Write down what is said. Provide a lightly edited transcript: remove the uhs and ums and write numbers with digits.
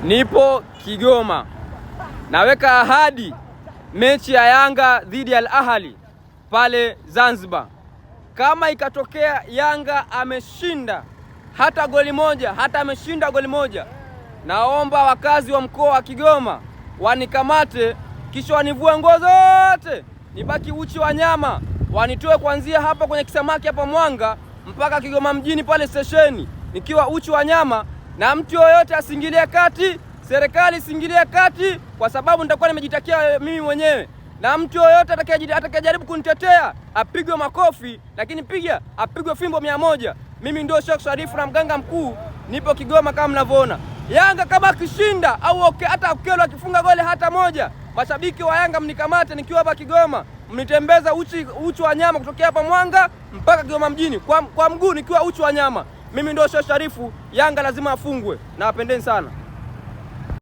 Nipo Kigoma, naweka ahadi mechi ya Yanga dhidi ya Al Ahly pale Zanzibar. Kama ikatokea Yanga ameshinda hata goli moja, hata ameshinda goli moja, naomba wakazi wa mkoa wa Kigoma wanikamate, kisha wanivue nguo zote, nibaki uchi wa nyama, wanitoe kuanzia hapa kwenye kisamaki hapa Mwanga mpaka Kigoma mjini pale stesheni, nikiwa uchi wa nyama, na mtu yoyote asiingilie kati, serikali isiingilie kati, kwa sababu nitakuwa nimejitakia mimi mwenyewe. Na mtu yoyote atakayejaribu kunitetea apigwe makofi, lakini piga apigwe fimbo 100. Mimi ndio Sheikh Sharifu na mganga mkuu, nipo Kigoma kama mnavyoona. Yanga kama akishinda au okay, hata Okello akifunga goli hata moja, mashabiki wa Yanga mnikamate nikiwa hapa Kigoma, mnitembeza uchi, uchi wa nyama kutokea hapa Mwanga mpaka Kigoma mjini kwa mguu nikiwa uchi wa nyama. Mimi ndio Sheikh Sharifu, Yanga lazima afungwe. Nawapendeni sana.